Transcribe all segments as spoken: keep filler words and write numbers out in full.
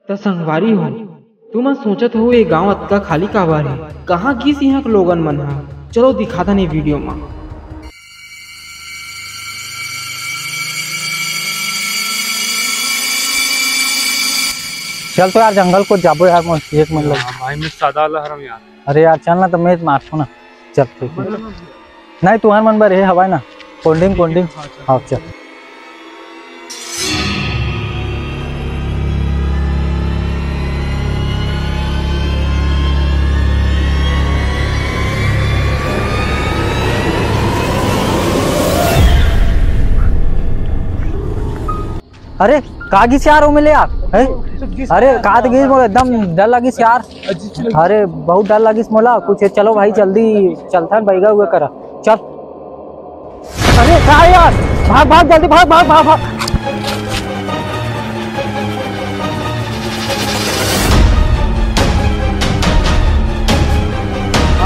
त संगवारी हो, तुमन सोचत हो ये गांव अतका खाली काबर हे? कहां गिस इहां के लोगन मन ह? चलो दिखाथन ये video म। चल तो यार, जंगल को जाबो यार, मोर एक मिनट लग। हाँ भाई, मैं सदा लहरम यार। अरे यार, चल ना, तो मैं मारथों ना। चल, ठीक है। नहीं, तुहर मन बर ये हवाई ना, cold drink, cold drink। हाँ, चल। हाँ, चल। अरे, का गिस यार, ओमे ले यार, हैं? अरे, का त गिस, मोला एकदम डर लगिस यार। अरे, बहुत डर लगिस मोला कुछ। चलो भाई, जल्दी चलथन, बैगा हुआ करा, चल। अरे, का यार, भाग, भाग, जल्दी भाग, भाग, भाग, भाग।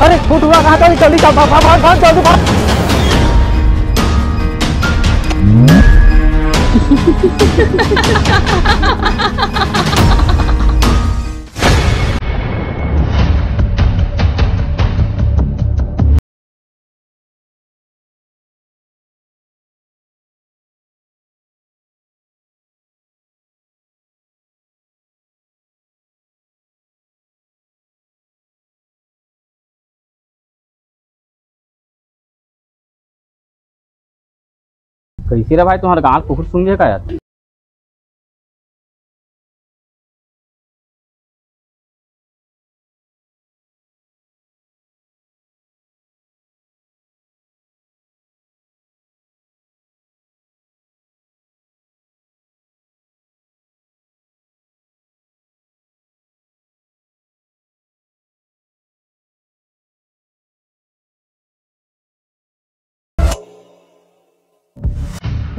अरे, फुटुआ कहाँ था? जल्दी चल, भाग, भाग, भाग, भाग, जल्दी भाग। कैसे रे भाई, तुम्हारे गाँव कुकुर सूंघे का यार?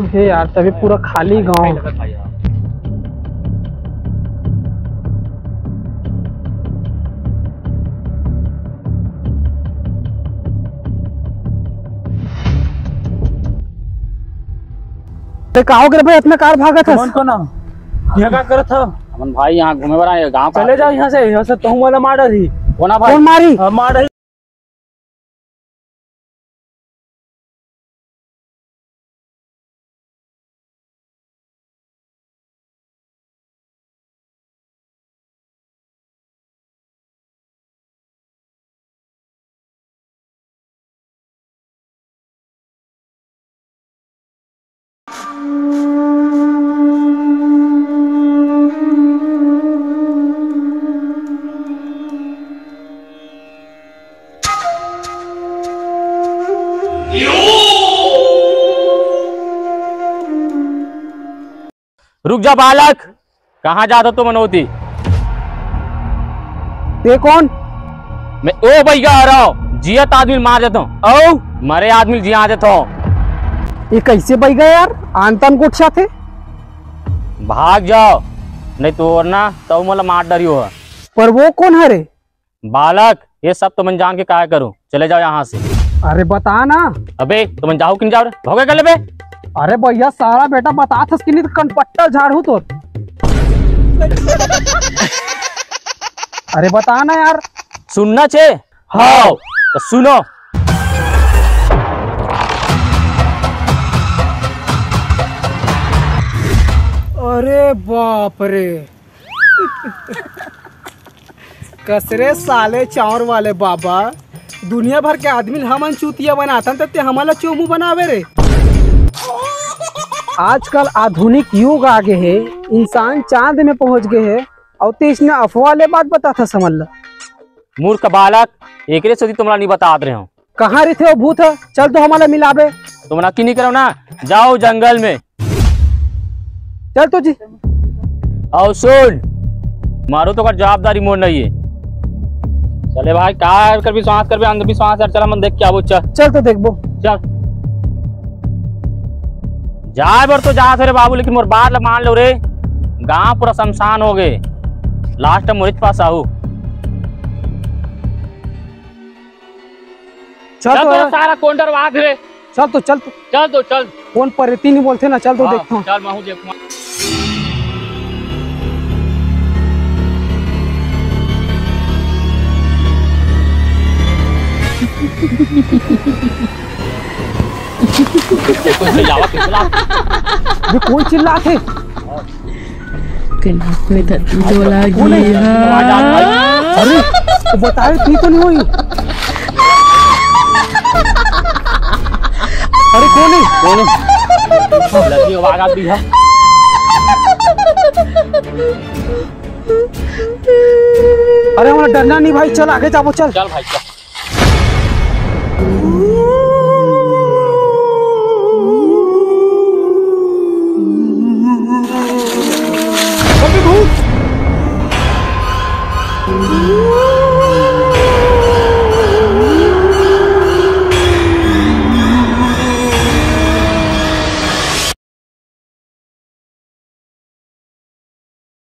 हे यार, तभी पूरा खाली गांव। ते का हो गए भाई, इतना कार भागत हस? कौन, कौन? यहाँ का करत ह? हमन भाई यहाँ घूमे बर आए, गाँव का। चले जाओ यहाँ से, यहाँ से तो वाला मार रही। कोना भाई? कौन मारी? हाँ, मार रही। रुक जा बालक, कहाँ जात हो तुमन ओती? ते कौन? मैं ओ बैगा हरव, जियत आदमी ल मार देथव, अउ मरे आदमी ल जिया देथव। ये कैसे बैगा यार, आन तान गोठियाथे। भाग जाओ, नहीं तो और ना, तब मोला मार डरियो ह। पर वो कौन हरे? बालक, ये सब तुमन जान के काय करूं? चले जाओ यहाँ से। अरे बता ना। अबे, तुमन जाओ कि नहीं जाओ रे? भोगे कर ले बे। अरे भैया, सारा बेटा बतात हस कि नहीं तो कनपट्टा झाड़ू तोर। अरे बता ना यार। सुनना छे? हाँ, तो सुनो। अरे बाप रे। कसरे साले चांवर वाले बाबा, दुनिया भर के आदमी ल हमन चूतिया बनाथन, त ते हमन ल चोमू बनावे रे। आजकल आधुनिक युग आ गे हे, इंसान चांद में पहुंच गे हे, अउ ते इसने अफवाह ले बात बताथस हमन ल। मूर्ख बालक, एकरे सेती तुमला नहीं बतात रहे हूँ। कहाँ रहिथे वो भूत ह? चल तो हमला मिलाबे। तुम नक्की नहीं करो ना, जाओ जंगल में। चल तो जी। अउ सुन, मारो तो कर जवाबदारी मोर नहीं है। चले भाई, का कर विश्वास करबे, अंधविश्वास यार, चल हमन देख के आबो, चल। चल तो देखबो। चल। जाए बर तो जात हो रे बाबू, लेकिन मोर बात ल मान लो रे, गांव पूरा शमशान हो गए, last में मोरिच पास आहू। चल चल तो तो यार। सारा कोंडर वाघ रे। चल तो, चल तो। चल तो, चल। कौन परेती नहीं बोलते ना, चल तो हाँ, देखता हूँ। चल, मैं हूँ देखूँ। कोई चिल्लात हे? कन्हक में धरती डोला गे हे। अरे, वो बताए थी तो नहीं हुई। अरे, कौन है? कौन है? लड़की आवाज आती है। अरे, हमरा डरना नहीं भाई, चल आगे जाबो, चल। चल भाई, चल।